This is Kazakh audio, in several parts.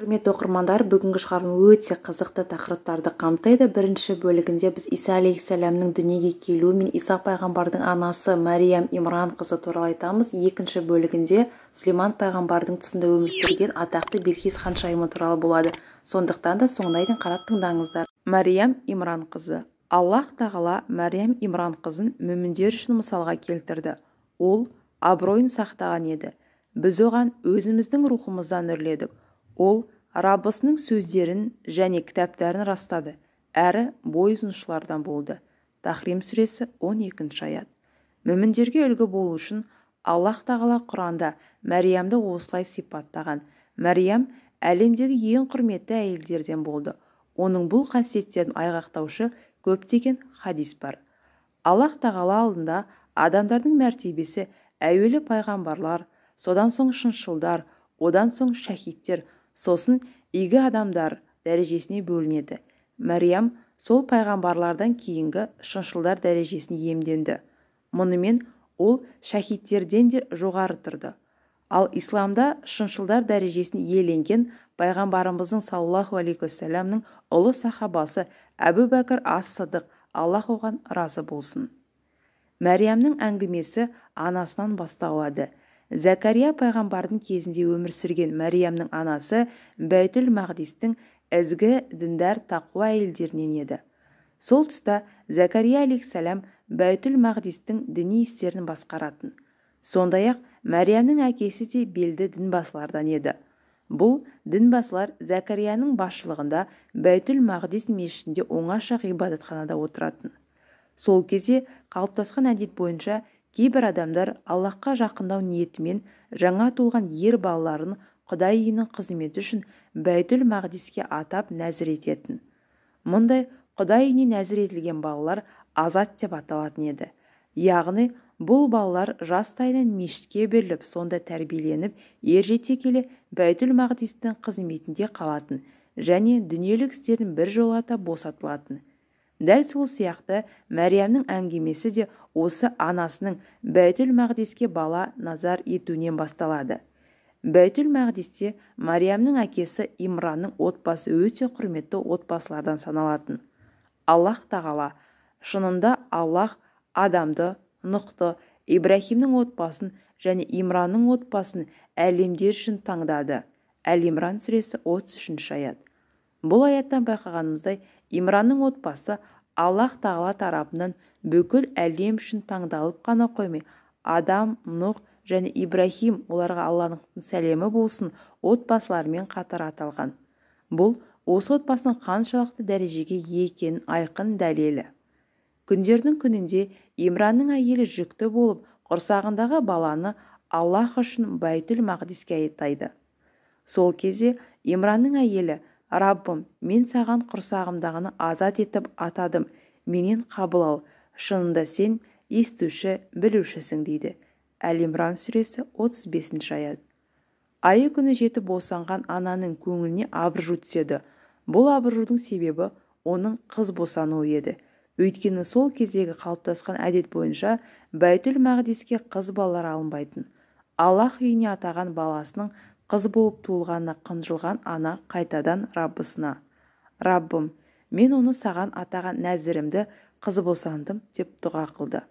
Құрметті оқырмандар, бүгінгі шығарылым өте қызықты тақырыптарды қамтиды. Бірінші бөлігінде біз Иса алейхиссәләмнің дүниеге келуі мен Иса пайғамбардың анасы Мәриям Имран қызы туралы айтамыз. Екінші бөлігінде Сүлейман пайғамбардың тұсында өмір сүрген атақты Белхиз ханшайымы туралы болады. Сондықтан да соңына дейін қарап тыңдаңыздар. Мәриям Имран қызы. Аллаһ тағала Мәриям Имран қызын мүміндер үшін мысалға келтірді. Ол абыройын сақтаған еді. Біз оған өзіміздің рухымыздан үрледік. Ол Раббысының сөздерін және кітаптарын растады, әрі бойұсынушылардан болды. Тахрим сүресі 12 аят. Мүміндерге үлгі болу үшін Аллаһ тағала Құранда Мәриямды осылай сипаттаған. Мәриям әлемдегі ең құрметті әйелдерден болды. Оның бұл қасиеттерін айғақтаушы көптеген хадис бар. Аллаһ тағала алдында адамдардың мәртебесі әуелі пайғамбарлар, содан соң шыншылдар, одан соң шәһидтер, сосын игі адамдар дәрежесіне бөлінеді. Мәриям сол пайғамбарлардан кейінгі шыншылдар дәрежесін иемденді. Мұнымен ол шәһидтерден де жоғары тұрды. Ал исламда шыншылдар дәрежесін иеленген пайғамбарымыздың саллаллаху алейхи уассаламның ұлы сахабасы Әбу Бәкір ас-Сыдық, Аллаһ оған разы болсын. Мәриямның әңгімесі анасынан басталады. Зәкәрия пайғамбардың кезінде өмір сүрген Мәриямның анасы Бәйтүл Мақдистің ізгі діндар тақуа әйелдерінен еді. Сол тұста Зәкәрия алейхиссалам Бәйтүл Мақдистің діни істерін басқаратын. Сондай-ақ Мәриямның әкесі де белді дінбасылардан еді. Бұл дінбасылар Зәкәрияның басшылығында Бәйтүл Мақдис мешітінде оңаша ғибадатханада отыратын. Сол кезде қалыптасқан әдет бойынша кейбір адамдар Аллаһқа жақындау ниетімен жаңа туылған ер балаларын Құдай үйінің қызметі үшін Бәйтүл Мақдиске атап нәзір ететін. Мұндай Құдай үйіне нәзір етілген балалар азат деп аталатын еді. Яғни бұл балалар жастайынан мешітке беріліп, сонда тәрбиеленіп, ер жете келе Бәйтүл Мақдистің қызметінде қалатын және дүниелік істерін біржолата босатылатын. Дәл сол сияқты Мәриямның әңгімесі де осы анасының Бәйтүл Мақдиске бала назар етуінен басталады. Бәйтүл Мақдисте Мариямның әкесі Имранның отбасы өте құрметті отбасылардан саналатын. Аллаһ тағала, шынында Аллаһ Адамды, Нұхты, Ибрахимнің отбасын және Имранның отбасын әлемдер үшін таңдады. Әл-Имран сүресі 33 аят. Бұл аяттан байқағанымыздай, Имранның отбасы Аллаһ тағала тарапынан бүкіл әлем үшін таңдалып қана қоймай, Адам, Нұх және Ибрахим, оларға Аллаһның сәлемі болсын, отбасыларымен қатар аталған. Бұл осы отбасының қаншалықты дәрежеге ие екенін айқын дәлелі. Күндердің күнінде Имранның әйелі жүкті болып, құрсағындағы баланы Аллаһ үшін Бәйтүл Мақдиске атайды. Сол кезде Имранның әйелі: Раббым, мен саған құрсағымдағыны азат етіп атадым, менен қабыл ал, шынында сен естуші, білушісің, дейді. Әл-Имран сүресі 35 аят. Айы күні жетіп босанған ананың көңіліне абыржу түседі. Бұл абыржудың себебі оның қыз босануы еді. Өйткені сол кездегі қалыптасқан әдет бойынша Бәйтүл Мақдиске қыз балалар алынбайтын. Аллаһ үйіне атаған баласының қыз болып туылғанына қынжылған ана қайтадан Раббысына: Раббым, мен оны саған атаған нәзірімді қыз босандым, деп дұға қылды.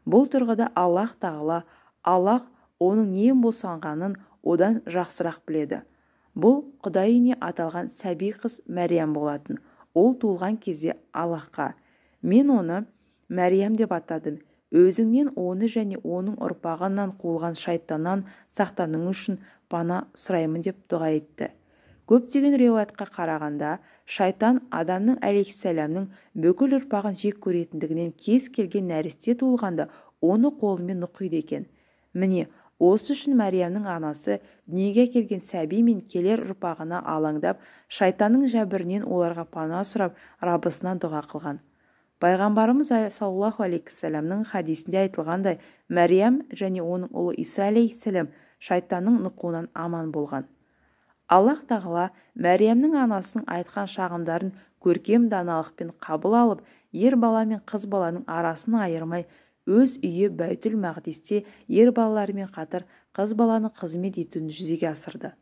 Бұл тұрғыда Аллаһ тағала, Аллаһ оның нен босанғанын одан жақсырақ біледі. Бұл Құдай үйіне аталған сәби қыз Мәриям болатын. Ол туылған кезде Аллаһқа: мен оны Мәриям деп атадым, өзіңнен оны және оның ұрпағынан қуылған шайтаннан сақтану үшін пана сұраймын, деп дұға етті. Көптеген риуаятқа қарағанда, шайтан Адамның алейхиссәләмнің бүкіл ұрпағын жек көретіндігінен кез келген нәресте туылғанда оны қолымен нұқиды екен. Міне, осы үшін Мәриямның анасы дүниеге келген сәби мен келер ұрпағына алаңдап, шайтанның жәбірінен оларға пана сұрап, Раббысына дұға қылған. Пайғамбарымыз саллаллаху алейхиссәләмнің хадисінде айтылғандай, Мәриям және оның ұлы Иса алейхиссәләм шайтанның нұқуынан аман болған. Аллаһ тағала Мәриямның анасының айтқан шағымдарын көркем даналықпен қабыл алып, ер бала мен қыз баланың арасын айырмай, өз үйі Бәйтүл Мақдисте ер балаларымен қатар қыз баланы қызмет етуін жүзеге асырды.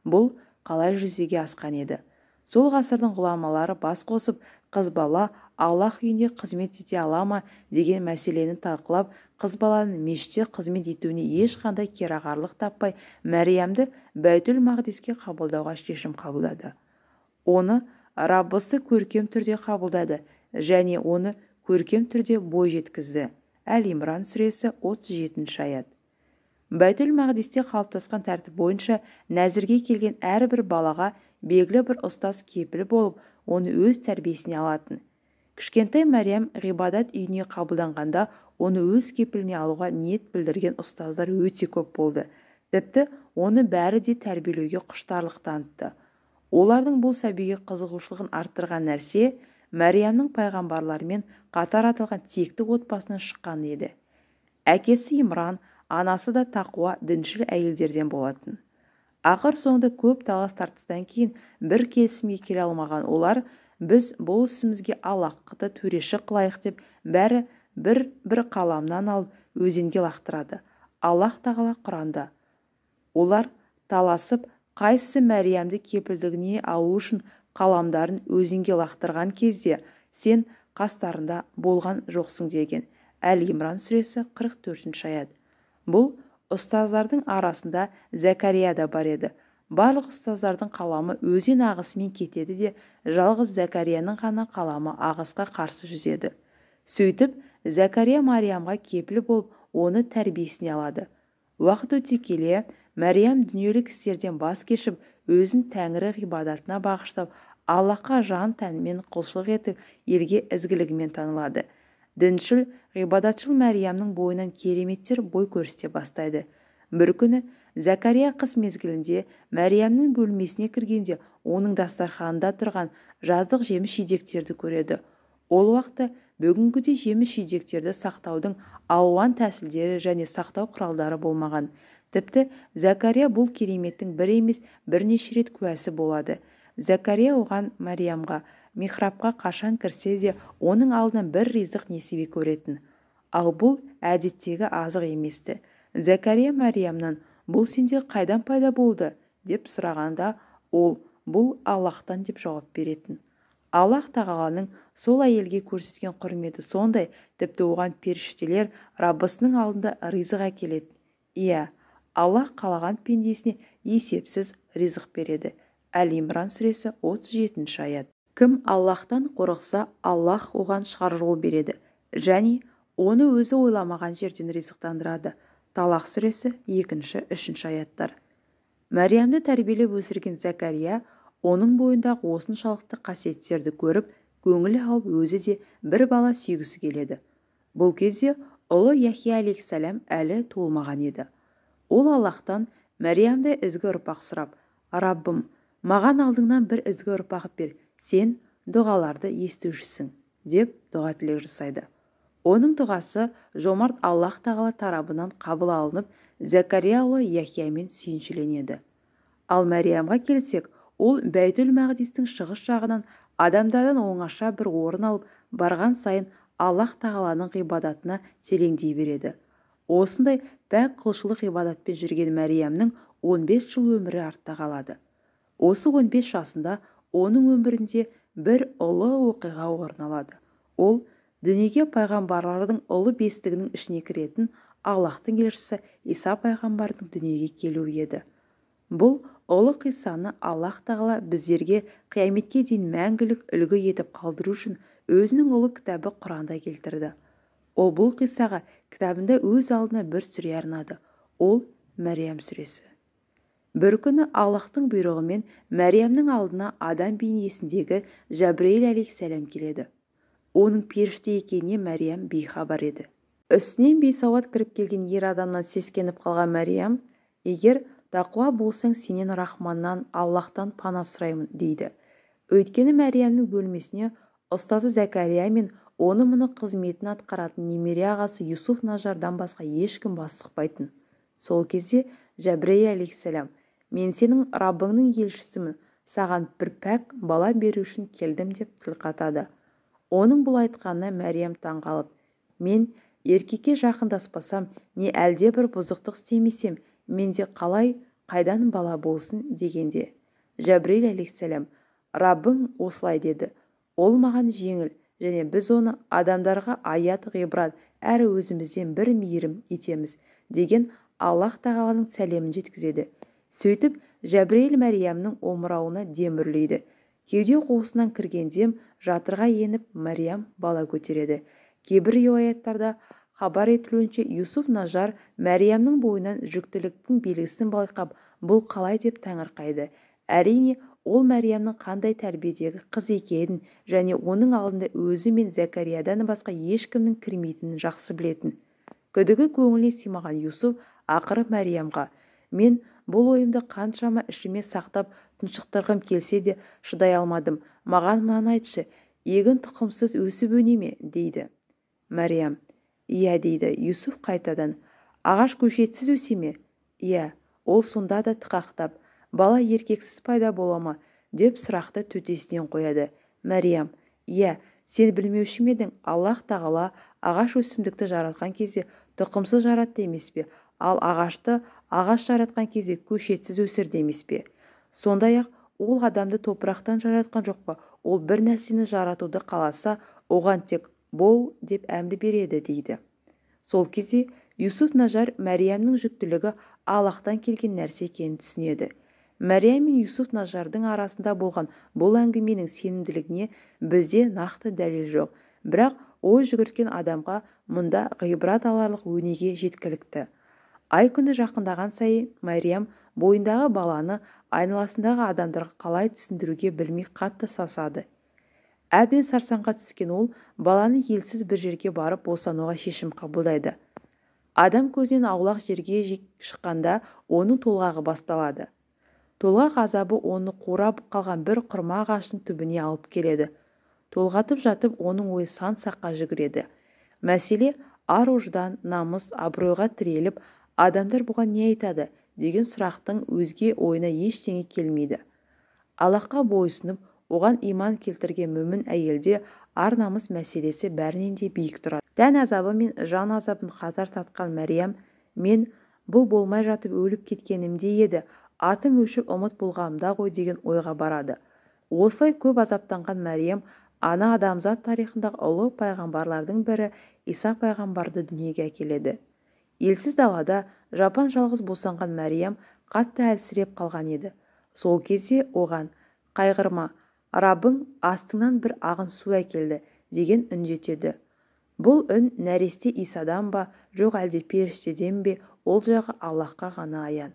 Бұл қалай жүзеге асқан еді. Сол ғасырдың ғұламалары бас қосып, қыз бала Аллаһ үйінде қызмет ете ала ма деген мәселені талқылап, қыз баланың мешітте қызмет етуіне ешқандай керағарлық таппай, Мәриямды Бәйтул-Мақдиске қабылдауға шешім қабылдады. Оны Раббысы көркем түрде қабылдады және оны көркем түрде бой жеткізді. Әл-Имран сүресі 37 аят. Бәйтул-Мақдисте қалыптасқан тәртіп бойынша нәзірге келген әрбір балаға белгілі бір ұстаз кепіл болып, оны өз тәрбиесіне алатын. Кішкентай Мәриям ғибадат үйіне қабылданғанда, оны өз кепіліне алуға ниет білдірген ұстаздар өте көп болды. Тіпті оны бәрі де тәрбиелеуге құштарлық танытты. Олардың бұл сәбиге қызығушылығын арттырған нәрсе Мәриямның пайғамбарлармен қатар аталған текті отбасынан шыққаны еді. Әкесі Имран, анасы да тақуа діншіл әйелдерден болатын. Ақыр соңында көп талас тартыстан кейін бір келісімге келе алмаған олар, біз бұл ісімізге Аллаһты төреші қылайық деп бәрі бір-бір қаламнан алып өзенге лақтырады. Аллаһ тағала Құранда: олар таласып, қайсысы Мәриямды кепілдігіне алу үшін қаламдарын өзенге лақтырған кезде сен қастарында болған жоқсың деген. Әл-Имран сүресі 44 аят. Бұл ұстаздардың арасында Зәкәрия да бар еді. Барлық ұстаздардың қаламы өзен ағысымен кетеді де, жалғыз Зәкәрияның ғана қаламы ағысқа қарсы жүзеді. Сөйтіп, Зәкәрия Мариямға кепіл болып, оны тәрбиесіне алады. Уақыт өте келе, Мәриям дүниелік істерден бас кешіп, өзін тәңірі ғибадатына бағыштап, Аллаһқа жан тәнімен құлшылық етіп, елге ізгілігімен танылады. Діншіл, ғибадатшыл Мәриямның бойынан кереметтер бой көрсете бастайды. Бір күні Зәкәрия қыс мезгілінде Мәриямның бөлмесіне кіргенде, оның дастарханында тұрған жаздық жеміс-жидектерді көреді. Ол уақытта бүгінгідей жеміс-жидектерді сақтаудың алуан тәсілдері және сақтау құралдары болмаған. Тіпті Зәкәрия бұл кереметтің бір емес, бірнеше рет куәсі болады. Зәкәрия оған Мәриямға михрабқа қашан кірсе де, оның алдынан бір ризық несібе көретін. Ал бұл әдеттегі азық еместі. Зәкәрия Мәриямнан: бұл сенде қайдан пайда болды? Деп сұрағанда, ол бұл Аллаһтан деп жауап беретін. Аллаһ тағаланың сол әйелге көрсеткен құрметі сондай, тіпті оған періштелер Раббысының алдында ризық әкеледі. Иә, Аллаһ қалаған пендесіне есепсіз ризық береді. Әл-Имран сүресі 37 аят. Кім Аллаһтан қорықса, Аллаһ оған шығар жол береді және оны өзі ойламаған жерден ризықтандырады. Талақ сүресі 2-3 аяттар. Мәриямды тәрбиелеп өсірген Зәкәрия оның бойындағы осыншалықты қасиеттерді көріп, көңілі алып, өзі де бір бала сүйгісі келеді. Бұл кезде ұлы Яхия алейхиссалам әлі туылмаған еді. Ол Аллаһтан Мәриямдай ізгі ұрпақ сұрап, Раббым, маған алдыңнан бір ізгі ұрпақ бер, сен дұғаларды естушісің, деп дұға тілек жасайды. Оның дұғасы жомарт Аллаһ тағала тарабынан қабыл алынып, Зәкәрия ұлы Яхиямен сүйіншіленеді. Ал Мәриямға келсек, ол Бәйтул-Мақдистің шығыс жағынан адамдардан оңаша бір орын алып, барған сайын Аллаһ тағаланың ғибадатына тереңдей береді. Осындай пәк құлшылық ғибадатпен жүрген Мәриямның 15 жыл өмірі артта қалады. Осы 15 жасында оның өмірінде бір ұлы оқиға орын алады. Ол дүниеге пайғамбарлардың ұлы бестігінің ішіне кіретін Аллаһтың елшісі Иса пайғамбардың дүниеге келуі еді. Бұл ұлы қиссаны Аллаһ тағала біздерге қияметке дейін мәңгілік үлгі етіп қалдыру үшін өзінің ұлы кітабы Құранда келтірді. Ол бұл қиссаға кітабында өз алдына бір сүре арнады. Ол Мәриям сүресі. Бір күні Аллаһтың бұйрығымен Мәриямның алдына адам бейнесіндегі Жәбірейіл алейхиссалам келеді. Оның періште екеніне Мәриям бейхабар еді. Үстінен бейсауат кіріп келген ер адамнан сескеніп қалған Мәриям, егер тақуа болсаң, сенен Рахманнан, Аллаһтан пана сұраймын, дейді. Өйткені Мәриямның бөлмесіне ұстазы Зәкәрия мен оны-мұны қызметін атқаратын немере ағасы Юсуф Нажардан басқа ешкім бас сұқпайтын. Сол кезде Жәбірейіл алейхиссалам: мен сенің Раббыңның елшісімін, саған бір пәк бала беру үшін келдім, деп тіл қатады. Оның бұл айтқанына Мәриям таңғалып, мен еркекке жақындаспасам, не әлде бір бұзықтық істемесем, менде қалай, қайдан бала болсын дегенде. Жәбірейіл алейхиссалам: Раббың осылай деді, ол маған жеңіл, және біз оны адамдарға аят, ғибрат, әрі өзімізден бір мейірім етеміз деген Аллаһ тағаланың сәлемін жеткізеді. Сөйтіп, Жәбірейіл Мәриямның омырауына дем үрлейді. Кеуде қуысынан кірген дем жатырға еніп, Мәриям бала көтереді. Кейбір риуаяттарда хабар етілуінше, Юсуф Нажар Мәриямның бойынан жүктіліктің белгісін байқап, бұл қалай деп таңырқайды. Әрине, ол Мәриямның қандай тәрбиедегі қыз екенін және оның алдында өзі мен Зәкәриядан басқа ешкімнің кірмейтінін жақсы білетін. Күдігі көңіліне сыймаған Юсуф ақыры Мәриямға: «Мен бұл ойымды қаншама ішіме сақтап тұншықтырғым келсе де шыдай алмадым. Маған мынаны айтшы, егін тұқымсыз өсіп өне ме?» дейді. Мәриям: «Иә», дейді. Юсуф қайтадан: «Ағаш көшетсіз өсе ме?» «Иә». Ол сонда да тықақтап: «Бала еркексіз пайда бола ма?» деп сұрақты төтесінен қояды. Мәриям: «Иә, сен білмеуші ме едің, Аллаһ тағала ағаш өсімдікті жаратқан кезде тұқымсыз жаратты емес пе? Ал ағашты ағаш жаратқан кезде көшетсіз өсірді емес пе? Сондай-ақ ол адамды топырақтан жаратқан жоқ па? Ол бір нәрсені жаратуды қаласа, оған тек бол деп әмір береді», дейді. Сол кезде Юсуф Нажар Мәриямның жүктілігі Аллаһтан келген нәрсе екенін түсінеді. Мәриям мен Юсуф Нажардың арасында болған бұл әңгіменің сенімділігіне бізде нақты дәлел жоқ. Бірақ ой жүгірткен адамға мұнда ғибрат аларлық өнеге жеткілікті. Ай күні жақындаған сайын Мәриям бойындағы баланы айналасындағы адамдарға қалай түсіндіруге білмей қатты сасады. Әбден сарсаңға түскен ол баланы елсіз бір жерге барып босануға шешім қабылдайды. Адам көзінен аулақ жерге шыққанда оның толғағы басталады. Толғақ азабы оны қурап қалған бір құрма ағашының түбіне алып келеді. Толғатып жатып оның ойы сан саққа жүгіреді. Мәселе ар-ождан, намыс, абыройға тіреліп, адамдар бұған не айтады деген сұрақтың өзге ойына ештеңе келмейді. Аллаһқа бойұсынып, оған иман келтірген мүмін әйелде ар-намыс мәселесі бәрінен де биік тұрады. Тән азабы мен жан азабын қатар тартқан Мәриям: «Мен бұл болмай жатып өліп кеткенімде еді, атым өшіп ұмыт болғанымда ғой» деген ойға барады. Осылай көп азаптанған Мәриям ана адамзат тарихындағы ұлы пайғамбарлардың бірі Иса пайғамбарды дүниеге әкеледі. Елсіз далада жапан жалғыз босанған Мәриям қатты әлсіреп қалған еді. Сол кезде оған: «Қайғырма, Раббың астыңнан бір ағын су әкелді» деген үн жетеді. Бұл үн нәресте Исадан ба, жоқ әлде періштеден бе, ол жағы Аллаһқа ғана аян.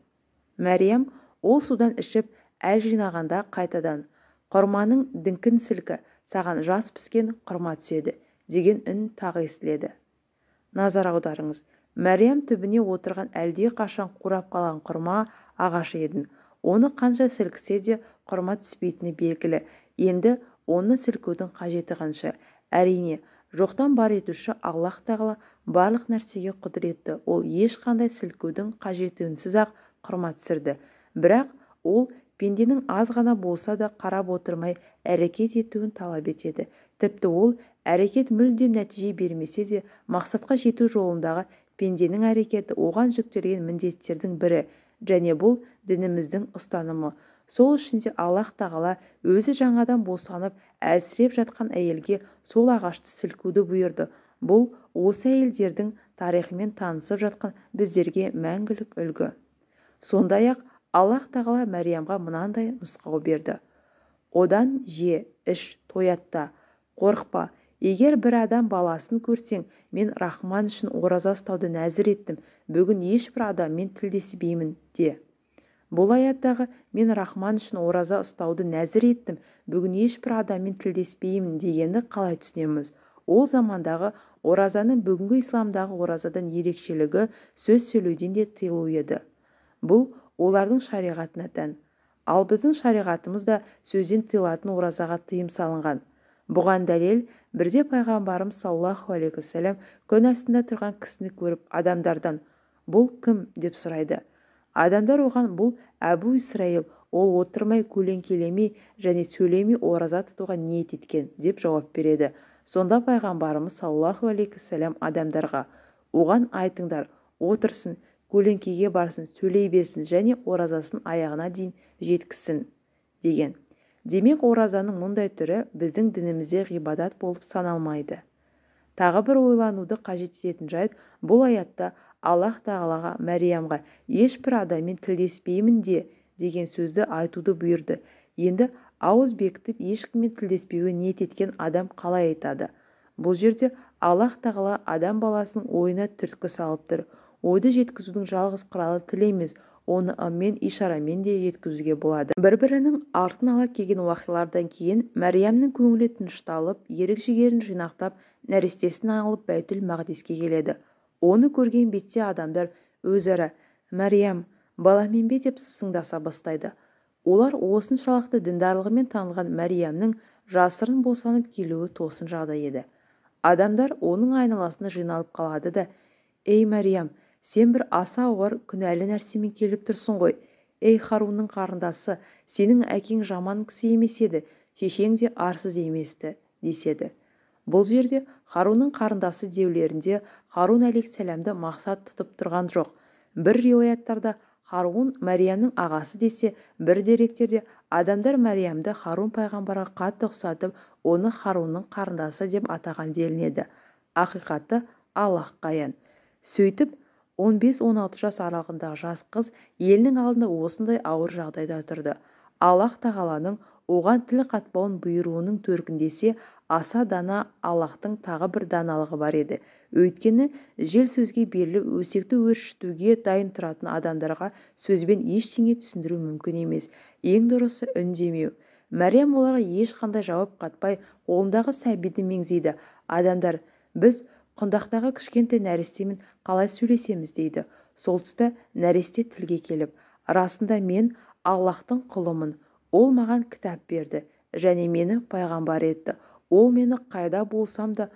Мәриям ол судан ішіп, әл жинағанда қайтадан: «Құрманың діңкін сілкі, саған жас піскен құрма түседі» деген үн тағы естіледі. Назар аударыңыз, Мәриям түбіне отырған әлде қашан қурап қалған құрма ағашы еді. Оны қанша сілкісе де құрма түспейтіні белгілі. Енді оны сілкудің қажеті қанша? Әрине, жоқтан бар етуші Аллаһ тағала барлық нәрсеге құдіретті. Ол ешқандай сілкудің қажетінсіз-ақ құрма түсірді. Бірақ ол пенденің аз ғана болса да қарап отырмай әрекет етуін талап етеді. Тіпті ол әрекет мүлдем нәтиже бермесе де, мақсатқа жету жолындағы пенденің әрекеті оған жүктелген міндеттердің бірі, және бұл дініміздің ұстанымы. Сол үшін де Аллаһ тағала өзі жаңадан босанып, әлсіреп жатқан әйелге сол ағашты сілкуді бұйырды. Бұл осы әйелдердің тарихымен танысып жатқан біздерге мәңгілік үлгі. Сондай-ақ Аллаһ тағала Мәриямға мынандай нұсқау берді: «Одан же, іш, тоятта, қорықпа. Егер бір адам баласын көрсең, мен Рахман үшін ораза ұстауды нәзір еттім, бүгін ешбір адаммен тілдеспеймін де». Бұл аяттағы «мен Рахман үшін ораза ұстауды нәзір еттім, бүгін ешбір адаммен тілдеспеймін» дегенді қалай түсінеміз? Ол замандағы оразаның бүгінгі исламдағы оразадан ерекшелігі сөз сөйлеуден де тыйылу еді. Бұл олардың шариғатына тән. Ал біздің шариғатымызда сөзден тыйылатын оразаға тыйым салынған. Бұған дәлел, бірде пайғамбарымыз саллаллаху алейхи уассалам күн астында тұрған кісіні көріп, адамдардан: «Бұл кім?» деп сұрайды. Адамдар оған: «Бұл Әбу Исраил, ол отырмай, көлеңкелемей және сөйлемей ораза тұтуға ниет еткен» деп жауап береді. Сонда пайғамбарымыз саллаллаху алейхи уассалам адамдарға: «Оған айтыңдар, отырсын, көлеңкеге барсын, сөйлей берсін және оразасын аяғына дейін жеткізсін» деген. Демек, оразаның мұндай түрі біздің дінімізде ғибадат болып саналмайды. Тағы бір ойлануды қажет ететін жайт, бұл аятта Аллаһ тағалаға Мәриямға ешбір адаммен тілдеспеймін де деген сөзді айтуды бұйырды. Енді ауыз бекітіп ешкіммен тілдеспеуге ниет еткен адам қалай айтады? Бұл жерде Аллаһ тағала адам баласының ойына түрткі салып тұр. Ойды жеткізудің жалғыз құралы тіл емес, оны ыммен, ишарамен де жеткізуге болады. Бір-бірінің артын ала келген уақиғалардан кейін Мәриямның көңілі тынышталып, ерік-жігерін жинақтап, нәрестесін алып Бәйтүл Мақдиске келеді. Оны көрген бетте адамдар өзара «Мәриям, баламен бе?» деп сыпсыңдаса бастайды. Олар осыншалықты діндарлығымен танылған Мәриямның жасырын босанып келуі тосын жағдай еді. Адамдар оның айналасына жиналып қалады да, «Ей, Мәриям, сен бір аса ауыр күнәлі нәрсемен келіп тұрсың ғой. Ей, Харунның қарындасы, сенің әкең жаман кісі емес еді, шешең де арсыз еместі», деседі. Бұл жерде Харунның қарындасы деулерінде Харун алейхиссәләмді мақсат тұтып тұрған жоқ. Бір риуаяттарда Харун Мәриямның ағасы десе, бір деректерде адамдар Мәриямды Харун пайғамбарға қатты ұқсатып, оны Харунның қарындасы деп атаған делінеді. Ақиқаты Аллаһқа аян. Сөйтіп, 15-16 жас аралығындағы жас қыз елінің алдында осындай ауыр жағдайда тұрды. Аллаһ тағаланың оған тіл қатпауын бұйыруының төркіндесе, аса дана Аллаһтың тағы бір даналығы бар еді. Өйткені жел сөзге беріліп, өсекті өршітуге дайын тұратын адамдарға сөзбен ештеңе түсіндіру мүмкін емес. Ең дұрысы үндемеу. Мәриям оларға ешқандай жауап қатпай, қолындағы сәбиді меңзейді. Адамдар, біз құндақтағы кішкентай нәрестемен қалай сөйлесеміз дейді. Сол тұста нәресте тілге келіп, расында мен Аллаһтың құлымын. Ол маған кітап берді және мені пайғамбар етті. Ол мені қайда болсам да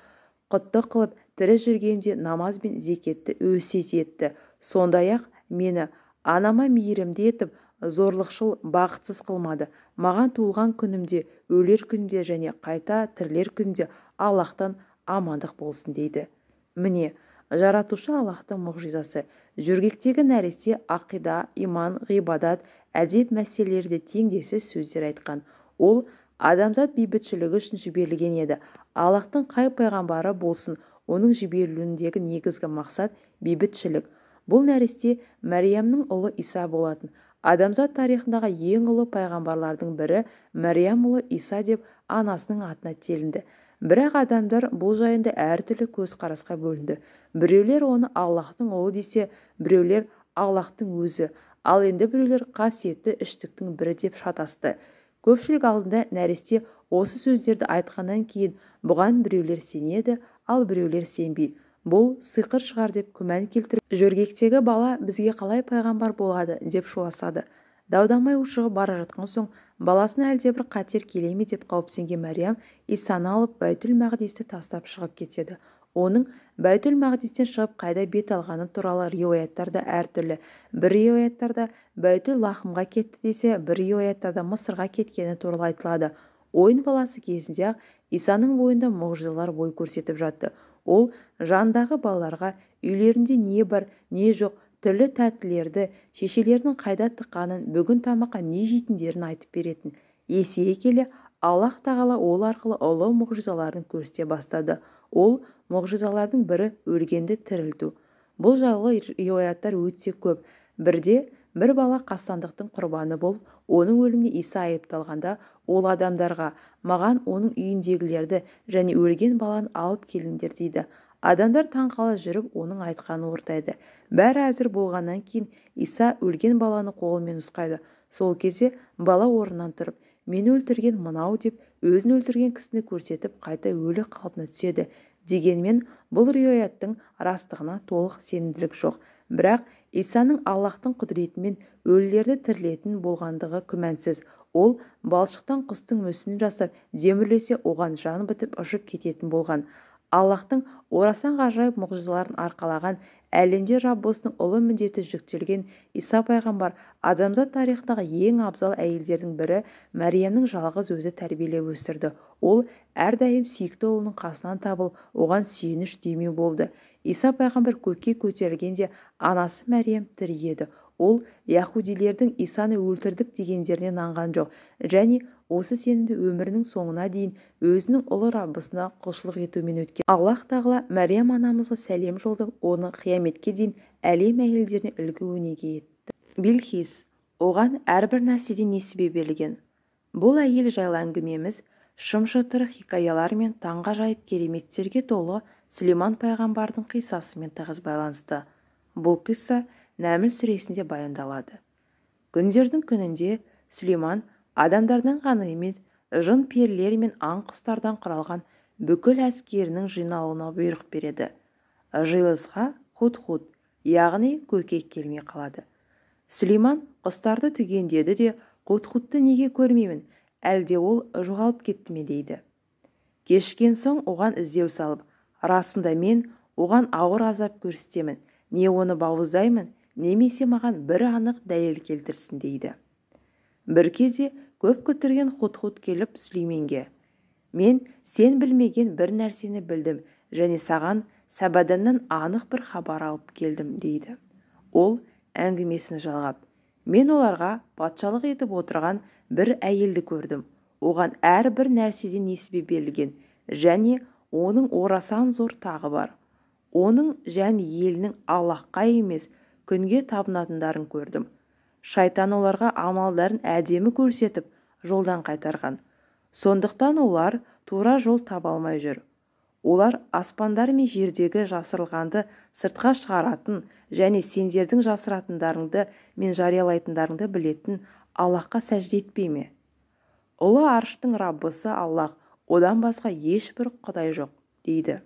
құтты қылып, тірі жүргенде намаз бен зекетті өсиет етті. Сондай-ақ мені анама мейірімді етіп, зорлықшыл, бақытсыз қылмады. Маған туылған күнімде, өлер күнімде және қайта тірілер күнімде Аллаһтан амандық болсын дейді. Міне, жаратушы Аллаһтың мұғжизасы. Жөргектегі нәресте ақида, иман, ғибадат, әдеп мәселелерде теңдессіз сөздер айтқан. Ол адамзат бейбітшілігі үшін жіберілген еді. Аллаһтың қай пайғамбары болсын, оның жіберілуіндегі негізгі мақсат бейбітшілік. Бұл нәресте Мәриямның ұлы Иса болатын. Адамзат тарихындағы ең ұлы пайғамбарлардың бірі Мәриям ұлы Иса деп анасының атына телінді. Бірақ адамдар бұл жайында әртүрлі көзқарасқа бөлінді. Біреулер оны Аллаһтың ұлы десе, біреулер Аллаһтың өзі, ал енді біреулер қасиетті үштіктің бірі деп шатасты. Көпшілік алдында нәресте осы сөздерді айтқаннан кейін бұған біреулер сенеді, ал біреулер сенбей. Бұл сиқыр шығар деп күмән келтіріп, жөргектегі бала бізге қалай пайғамбар болады деп шуласады. Даудамай ушығып бара жатқан соң, баласына әлдебір қатер келе ме деп қауіптенген Мәриям Исаны алып Бәйтүл Мақдисті тастап шығып кетеді. Оның Бәйтүл Мақдистен шығып қайда бет алғаны туралы риуаяттар да әртүрлі. Бір риуаяттарда Бәйтүл Лахымға кетті десе, бір риуаяттарда Мысырға кеткені туралы айтылады. Ойын баласы кезінде-ақ Исаның бойында мұғжизалар бой көрсетіп жатты. Ол жанындағы балаларға үйлерінде не бар, не жоқ, түрлі тәттілерді, шешелерінің қайда тыққанын, бүгін тамаққа не жейтіндерін айтып беретін. Есейе келе Аллаһ тағала ол арқылы ұлы мұғжизаларын көрсете бастады. Ол мұғжизалардың бірі өлгенді тірілту. Бұл жайлы риуаяттар өте көп. Бірде бір бала қастандықтың құрбаны болып, оның өліміне Иса айыпталғанда, ол адамдарға «Маған оның үйіндегілерді және өлген баланы алып келіңдер» дейді. Адамдар таң қала жүріп, оның айтқанын орындайды. Бәрі әзір болғаннан кейін Иса өлген баланы қолымен нұсқайды. Сол кезде бала орнынан тұрып, «Мені өлтірген мынау» деп өзін өлтірген кісіні көрсетіп, қайта өлі қалпына түседі. Дегенмен бұл риуаяттың растығына толық сенімділік жоқ. Бірақ Исаның Аллаһтың құдіретімен өлілерді тірілетін болғандығы күмәнсіз. Ол балшықтан құстың мүсінін жасап, демірлесе оған жан бітіп ұшып кететін болған. Аллаһтың орасан ғажайып мұғжизаларын арқалаған, әлемде Раббысының ұлы міндеті жүктелген Иса пайғамбар адамзат тарихындағы ең абзал әйелдердің бірі Мәриямның жалғыз өзі тәрбиелеп өсірді. Ол әрдайым сүйікті ұлының қасынан табылып, оған сүйеніш демеу болды. Иса пайғамбар көкке көтерілгенде анасы Мәриям тірі еді. Ол яһудилердің Исаны өлтірдік дегендеріне нанған жоқ және осы сенімді өмірінің соңына дейін өзінің ұлы Раббысына құлшылық етумен өткен. Аллаһ тағала Мәриям анамызға сәлем жолдап, оны қияметке дейін әлем әйелдеріне үлгі өнеге етті. Билхис, оған әрбір нәрседен несібе берілген. Бұл әйел жайлы әңгімеміз шым-шытырық хикаялар мен таңғажайып кереметтерге толы Сүлейман пайғамбардың қиссасымен тығыз байланысты. Бұл қисса Нәміл сүресінде баяндалады. Күндердің күнінде Сүлейман адамдардан ғана емес, жын-перілер мен аң-құстардан құралған бүкіл әскерінің жиналуына бұйрық береді. Жиылысқа Худ-Худ, яғни көкек келмей қалады. Сүлейман құстарды түгендеді де, Худ-Худты неге көрмеймін, әлде ол жоғалып кетті ме дейді. Кешкен соң оған іздеу салып, расында мен оған ауыр азап көрсетемін, не оны бауыздаймын, немесе маған бір анық дәлел келтірсін дейді. Бір кезде көп күттірген Худ-Худ келіп Сүлейменге, мен сен білмеген бір нәрсені білдім және саған Сабаданнан анық бір хабар алып келдім дейді. Ол әңгімесін жалғап, мен оларға патшалық етіп отырған бір әйелді көрдім. Оған әрбір нәрседен несібе берілген және оның орасан зор тағы бар. Оның және елінің Аллаһқа емес, күнге табынатындарын көрдім. Шайтан оларға амалдарын әдемі көрсетіп, жолдан қайтарған. Сондықтан олар тура жол таба алмай жүр. Олар аспандар мен жердегі жасырылғанды сыртқа шығаратын және сендердің жасыратындарыңды мен жариялайтындарыңды білетін Аллаһқа сәжде етпей ме? Ұлы арыштың Раббысы Аллаһ, одан басқа ешбір құдай жоқ, дейді.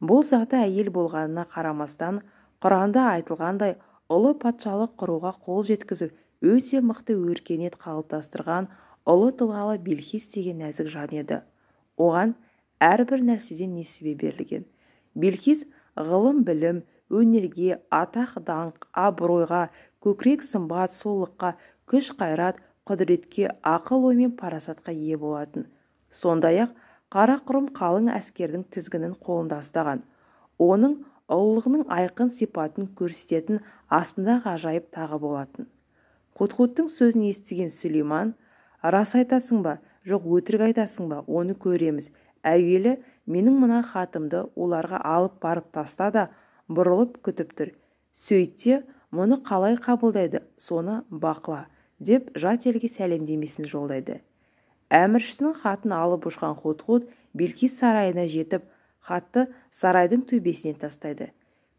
Бұл заты әйел болғанына қарамастан, Құранда айтылғандай, ұлы патшалық құруға қол жеткізіп, өте мықты өркениет қалыптастырған ұлы тұлғалы Билхис деген нәзік жан еді. Оған әрбір нәрседен несібе берілген. Билхис ғылым, білім, өнерге, атақ, даңқ, абыройға, көкірек сымбат, сұлулыққа, күш қайрат, құдіретке, ақыл ой мен парасатқа ие болатын. Сондай-ақ қара құрым қалың әскердің тізгінін қолында ұстаған. Оның ұлылығының айқын сипатын көрсететін астында ғажайып тағы болатын. Худ-Худтың сөзін естіген Сүлейман, рас айтасың ба, жоқ өтірік айтасың ба, оны көреміз. Әуелі менің мына хатымды оларға алып барып таста да, бұрылып күтіп тұр. Сөйтсе, мұны қалай қабылдайды, соны бақыла, деп жат елге сәлемдемесін жолдайды. Әміршісінің хатын алып ұшқан Худ-Худ Билкис сарайына жетіп, хатты сарайдың төбесіне тастайды.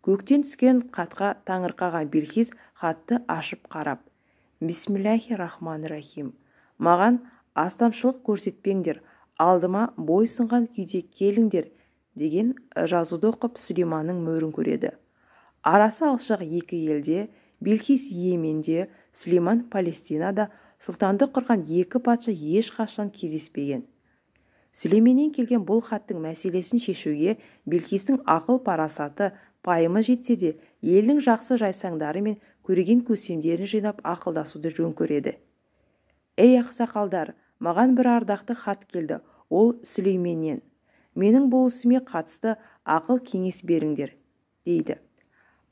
Көктен түскен хатқа таңырқаған Билкис хатты ашып қарап, Бисмиллахи рахмани рахим, маған астамшылық көрсетпеңдер, алдыма бойсұнған күйде келіңдер деген жазуды оқып Сүлейманның мөрін көреді. Арасы алшақ екі елде, Билкис Йеменде, Сүлейман Палестинада сұлтанды құрған екі патша ешқашан кездеспеген. Сүлейменнен келген бұл хаттың мәселесін шешуге Билкистің ақыл парасаты, пайымы жетсе де, елдің жақсы жайсаңдары мен көреген көсемдерін жинап ақылдасуды жөн көреді. Ей ақсақалдар, маған бір ардақты хат келді, ол Сүлейменнен. Менің бұл ісіме қатысты ақыл кеңес беріңдер, дейді.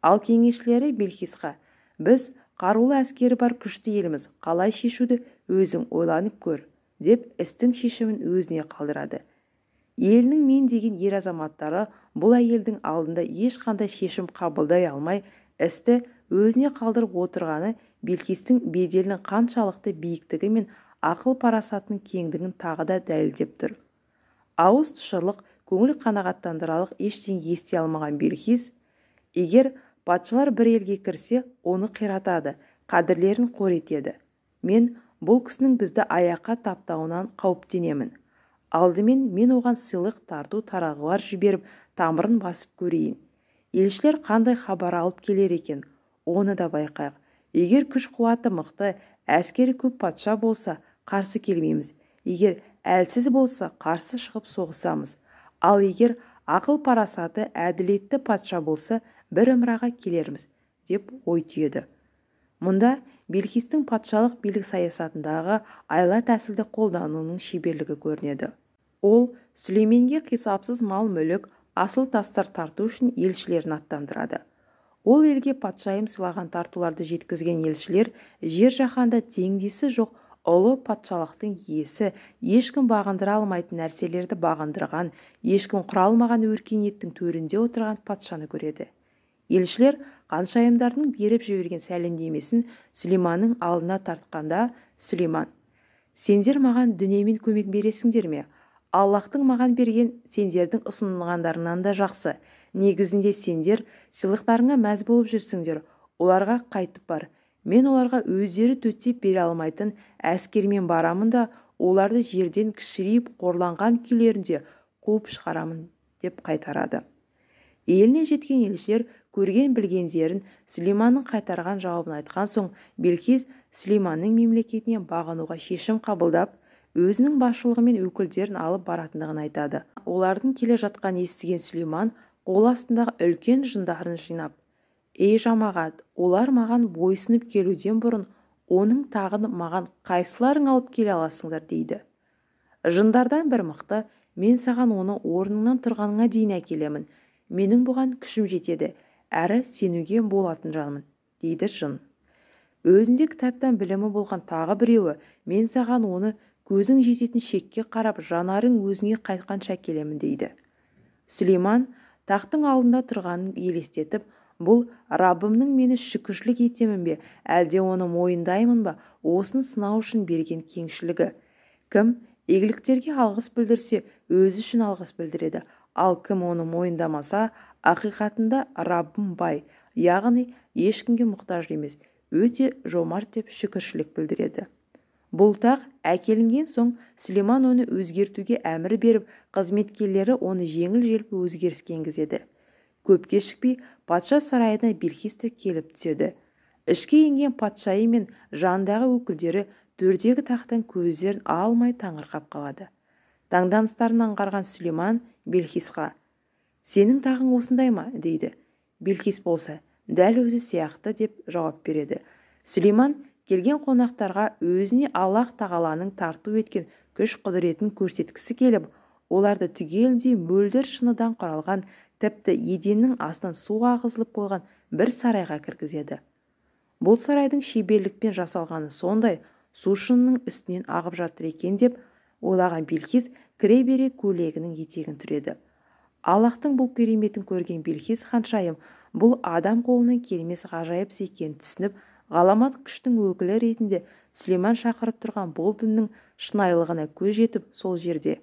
Ал кеңесшілері Билкисқа, біз қарулы әскері бар күшті еліміз, қалай шешуді өзің ойланып көр, деп істің шешімін өзіне қалдырады. Елінің мен деген ер азаматтары бұл әйелдің алдында ешқандай шешім қабылдай алмай, істі өзіне қалдырып отырғаны Билкистің беделінің қаншалықты биіктігі мен ақыл парасатының кеңдігін тағы да дәлелдеп тұр. Ауыз тұшырлық, көңіл қанағаттандырарлық ештеңе ести алмаған Билкис, егер патшалар бір елге кірсе, оны қиратады, қадірлерін қор етеді. Мен бұл кісінің бізді аяққа таптауынан қауіптенемін. Алдымен мен оған сыйлық тарту тарағылар жіберіп, тамырын басып көрейін. Елшілер қандай хабар алып келер екен, оны да байқайық. Егер күш қуаты мықты, әскері көп патша болса, қарсы келмейміз. Егер әлсіз болса, қарсы шығып соғысамыз. Ал егер ақыл парасаты әділетті патша болса, бір ымыраға келерміз, деп ой түйеді. Мұнда Билкистің патшалық билік саясатындағы айла тәсілді қолдануының шеберлігі көрінеді. Ол Сүлейменге қисапсыз мал-мүлік, асыл тастар тарту үшін елшілерін аттандырады. Ол елге патшайым сыйлаған тартуларды жеткізген елшілер жер-жаһанда теңдесі жоқ ұлы патшалықтың иесі, ешкім бағындыра алмайтын нәрселерді бағындырған, ешкім құра алмаған өркениеттің төрінде отырған патшаны көреді. Елшілер ханшайымдардың беріп жіберген сәлемдемесін Сүлейманның алдына тартқанда, Сүлейман: «Сендер маған дүниемен көмек бересіңдер ме? Аллахтың маған берген сендердің ұсынғандарыңнан да жақсы. Негізінде сендер сыйлықтарыңа мәз болып жүрсіңдер, оларға қайтып бар. Мен оларға өздері төтеп бере алмайтын әскермен барамын да, оларды жерден кішірейіп қорланған күйлерінде қуып шығарамын», деп қайтарады. Еліне жеткен елшілер көрген білгендерін Сүлейманның қайтарған жауабын айтқан соң, Белхиз Сүлейманның мемлекетіне бағынуға шешім қабылдап, өзінің басшылығымен өкілдерін алып баратындығын айтады. Олардың келе жатқанын естіген Сүлейман қол астындағы үлкен жындарын жинап: «Ей жамағат, олар маған бойсұнып келуден бұрын оның тағын маған қайсыларың алып келе аласыңдар?» дейді. Жындардан бір мықты: «Мен саған оны орныңнан тұрғаныңа дейін әкелемін, менің бұған күшім жетеді, әрі сенуге болатын жанмын», дейді жын. Өзінде кітаптан білімі болған тағы біреуі: «Мен саған оны көзің жететін шекке қарап, жанарың өзіңе қайтқанша әкелемін», дейді. Сүлейман тақтың алдында тұрғанын елестетіп, бұл Раббымның мені шүкіршілік етемін бе, әлде оны мойындаймын ба, осыны сынау үшін берген кеңшілігі. Кім игіліктерге алғыс білдірсе, өзі үшін алғыс білдіреді, ал кім оны мойындамаса, ақиқатында Раббым бай, яғни ешкімге мұқтаж емес, өте жомарт деп шүкіршілік білдіреді. Бұл тақ әкелінген соң Сүлейман оны өзгертуге әмір беріп, қызметкерлері оны жеңіл-желпі өзгеріске енгізеді. Көп кешікпей патша сарайына Белхиз те келіп түседі. Ішке енген патшайым мен жанындағы өкілдері төрдегі тақтан көздерін алмай таңырқап қалады. Таңданыстарын аңғарған Сүлейман Белхизға: «Сенің тағың осындай ма?» дейді. Белхиз болса, «Дәл өзі сияқты», деп жауап береді. Сүлейман келген қонақтарға өзіне Аллах тағаланың тарту еткен күш-құдіретін көрсеткісі келіп, оларды түгелдей мөлдір шыныдан құралған, тіпті еденнің астынан су ағызылып қойған бір сарайға кіргізеді. Бұл сарайдың шеберлікпен жасалғаны сондай, су шынының үстінен ағып жатыр екен деп ойлаған Белхиз кіре бере көйлегінің етегін түреді. Аллахтың бұл кереметін көрген Белхиз ханшайым бұл адам қолынан келмес ғажайып іс екенін түсініп, ғаламат күштің өкілі ретінде Сүлейман шақырып тұрған бұл діннің шынайылығына көз жетіп, сол жерде: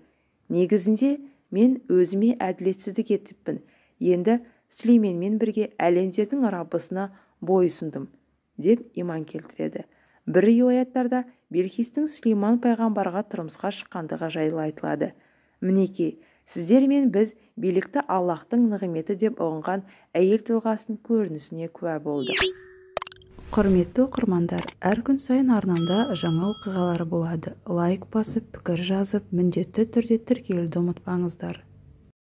«Негізінде мен өзіме әділетсіздік етіппін, енді Сүлейменмен бірге әлемдердің Раббысына бойұсындым», деп иман келтіреді. Бір риуаяттарда Белхистің Сүлейман пайғамбарға тұрмысқа шыққандығы жайлы айтылады. Мінекей, сіздер мен біз билікті Аллахтың нығметі деп ұғынған әйел тұлғасының көрінісіне куә болдық. Құрметті оқырмандар, әр күн сайын арнамда жаңа оқиғалар болады. Лайк басып, пікір жазып, міндетті түрде тіркелуді ұмытпаңыздар.